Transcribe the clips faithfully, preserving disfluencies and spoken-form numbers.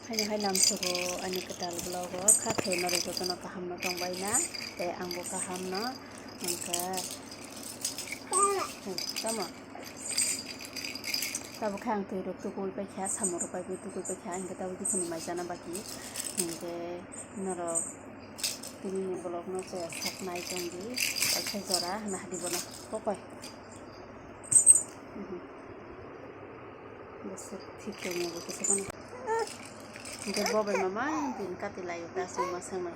Haino hai lamsogo ani kwtal vlog o kha khe norok jotono kaham no tongbai na, tei ang bo kaham no, hwnkhe, tamo. Tabuk khe ang twi rok tukui paikha, samung rok bai tukui paikha, hwnkhe tabuk bini mai chana baki, hwnkhe norok tini ni vlog no chaya sak nai tong di, kaisa jora hwna hadi bono kokoi. Bwswk thik tongya bo kisa phano. Hwnkhe bo bai mama bini kati laio ta chwngma swngma.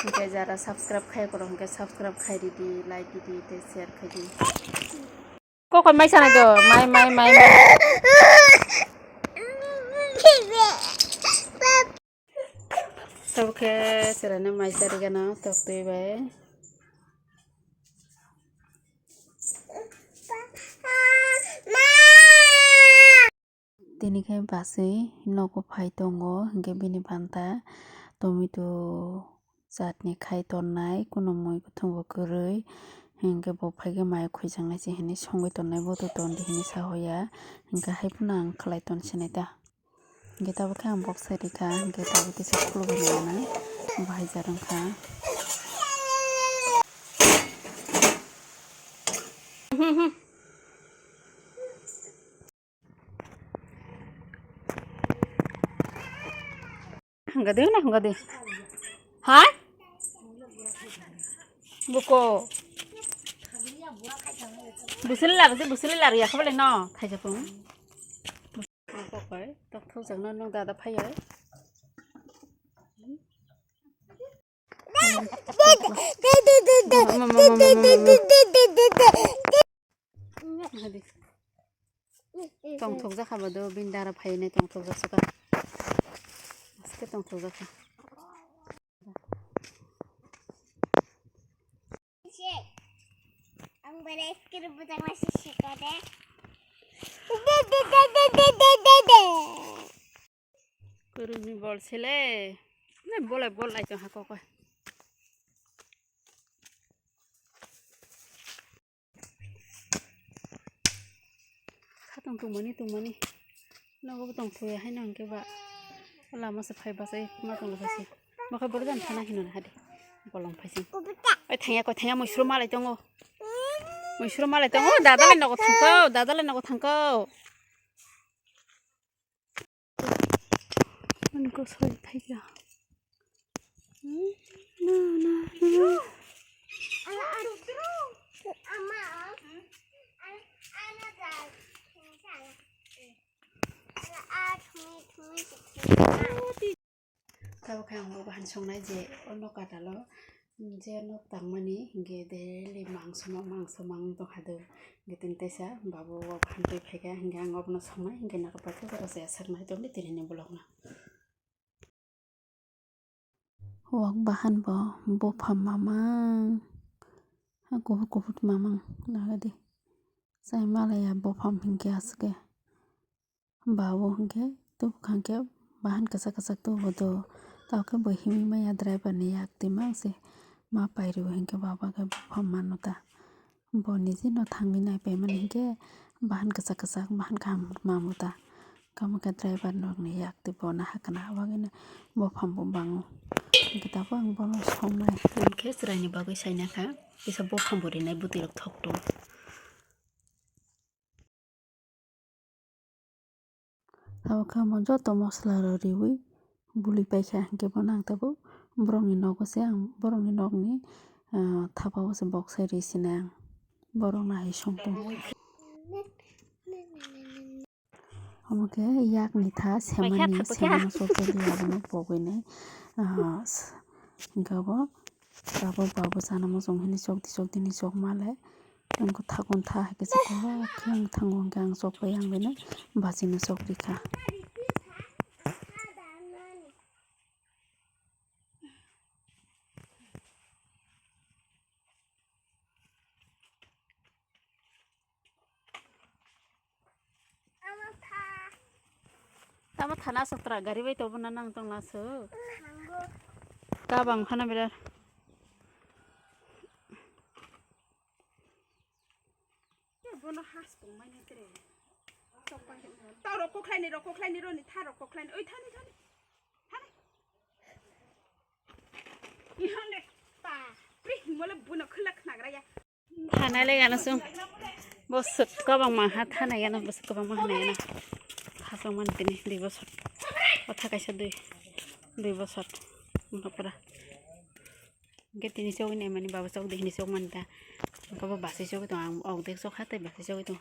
Hwnkhe jara subscribe khai korok hwnkhe subscribe khai ridi, like ridi tei share khai di. Kokoi mai sanai do, mai, mai, mai, mai. Tabuk khe chwraino mai charigano tok twi bai. Tini khe bachwi nogo phai tongo, hwnkhe bini panta tomato chutney khai tonnai, kuno mui kuthung bo kwrwi, hwnkhe bo phaikhe mai khwijaknai se hinwi songwi tonnai, boto tondi hinwi sahoya, hwnkhe haiphano ang khlai ton sinai ta. Hwnkhe tabuk khe ang bok sai rikha, hwnkhe tabuk kisa khulugwi nana bahai jar wngkha. Hwnkha de, na hwnkha de. Hai? Buko. Busili labu se, busili labu ya khabale no, thaija pung. Kokoi, tok thok jang no, no dada phai ya. Tongthok jakha ba do, bini dara phainai tongthok jakha. Aske tongthok jakha. Ang bere skir bujak nasi sikade. Kuruni bol sele. Na bol bol lai tong hako ko. Khatong tongmani tongmani. Nogo bo tong thuya haino hwnkhe ba. Lama se phai bachai ma tong lai se. Mokhai boro jani thana hino na hadi. Bolong phai sing. Oi thangya koi thangya muisro malai tongo. Muisro malai tongo. Dada lai nogo thangkho. Dada lai nogo thangkho. Ani kosoi thaija. Na, na, na. Tabuk khe ang bo bahan songnai je o nok katalo. Je nok tangmani hingke daily mangso ma, mangso mang tongkha do. Hingke tini teisa babu o hantui phaikha, hingke ang obono songmai, hingke nokha paithak jora se aswk nai tongdi tini ni vlog no. Wak bahan bo buphang mamang, kuphur kuphur mamang nagadi. Chai malaya buphang hingke aswk ke. Babu hingke tubukha hingke bahan kwchak kwchak tubu do. Tao khe bo himwi maya driver ni yak twi mang se ma pai rw hingke baba khe buphang mano ta. Bo niji no thangwi nai pai mani hingke bahan kwchak kwchak bahan kaham mamo ta. Kamo khe driver nok ni yak twi bo nahakhe nahawagwi no buphang bo bango. Hingke tabuk ang bono songmai. Ang khe chwraini bagwi saina kha kisa buphang bo rinai bwtwi rok thok tongo. Abo khe omo joto mosola rok riwi buli paikha, hingke bono ang tabuk borokni nogo se ang borokni nokni, ah, thapa o se boksai ri sinai ang borokno hai song tong. Omo khe yakni tha semani, semano sokjagwi abono pogwi nai, ah, hingke abo tabuk bo abo chana muchung hini chokdi chokdi hinwi chokma le. Ang kwthakon tha hai khe se kwbak khe ang thango hwnkhe ang chokpai ang bini bachino chok rikha. Tamo thana aswk tra gari bai tobo na nang tong aswk. Kabang phano birat. Bono has tongmani tre. Tau rok kokhlai ni, rok kokhlai ni, roni tha rok kokhlai ni. Oi, thani, thani. Thani. Ihon de. Pa. Pri, mole buno khulak nagra ya. Thanai le gana sung. Bosok kwbangma ha thanai gana, bosok kwbangma hanai gana. Khasong man tini dui bosor. O tha kaisa dui, dui bosor. Wngkha pura. Hingke tini chogwi naimani baba chok de hini chok mani ta. Baba basi chogwi tong, ang ok de chok ha tei basi chogwi tong.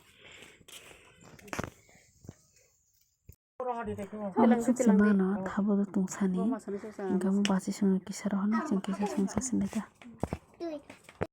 Ang chukchima no thabo do tungsani. Hingke omo basi songni kisa rohornai chwng kisa songsa sinai ta.